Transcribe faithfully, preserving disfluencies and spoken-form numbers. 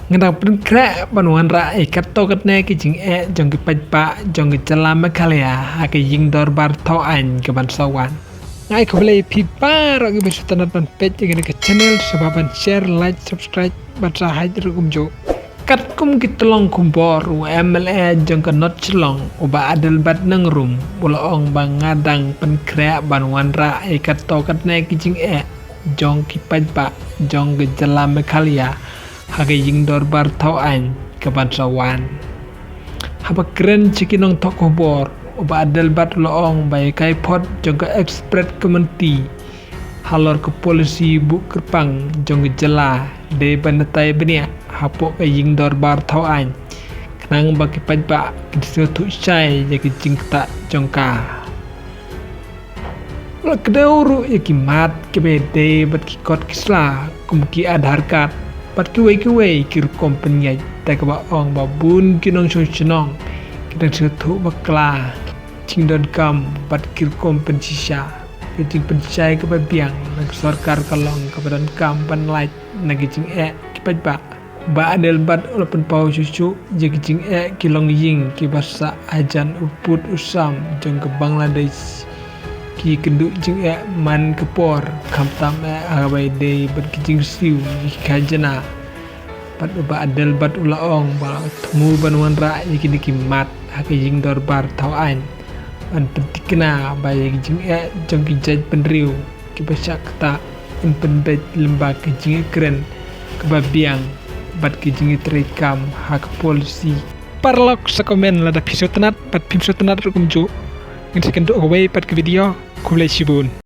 Nga dang pynkhreh ban wanrah ïa katto katne ki jingeh jong ki paidbah jong ka jylla Meghalaya ha ka ïing dorbar thaw aiñ kaban sa wan. Nga ai khublei ïa phi baroh kiba sngewtynnat ban peit ïa kane ka channel, sngewbha ban share, like, subscribe bad subscribe ruh kumjuh. Katkum ki tyllong khubor, u MLA jong ka North Shillong, u Bah Adelbert Nongrum, u la ong ba nga dang pynkhreh ban wanrah ïa katto katne ki jingeh jong ki paidbah jong ka jylla Meghalaya ha ka ïing dorbar thaw aiñ kaban sa wan. Haba kren sha ki nongthoh khubor, u Bah Adelbert u la ong ba ïa ka jingpot jong ka expert committee halor ka policy buh kyrpang jong ka jylla dei ban batai bniah hapoh ka ïing dorbar thaw aiñ, khnang ba ki paidbah kin sngewthuh shai ïa ka jingktah jong ka. U la kdew ruh ïa ki mat kiba ïadei bad ki kot ki sla kum ki Aadhaar card bad kiwei kiwei ki rukom pynïaid, da kaba ong ba bun ki nongshong shnong ki dang sngewthuh bakla jingdonkam bad ki rukom pynshisha. Ka jingpynshai kaba biang na ka sorkar ka long kaba donkam ban lait na ki jingeh ki paidbah. Bah Adelbert u la pynpaw shuh shuh ïa ki jingeh ki longïing kiba sah hajan u pud u sam jong ka Bangladesh. Ki kynduh jingeh man ka por, khamtam eh ha kaba ïadei bad ki jingsiew ïa ki khajna. Bad u Bah Adelbert u la ong ba thmu ban wanrah ïa kine ki mat ha ka ïing dorbar thaw aiñ ban pynthikna ba ïa ki jingeh jong ki jaitbynriew kiba shah ktah yn pynbeit lyngba ka jingïakren kaba biang bad ka jingïatreikam ha ka policy. Paralok, sa comment lada phi sngewtynnat bad phim sngewtynnat ruh kumjuh. Ngin sa ïakynduh ha kawei pat ka video. Khublei shibun.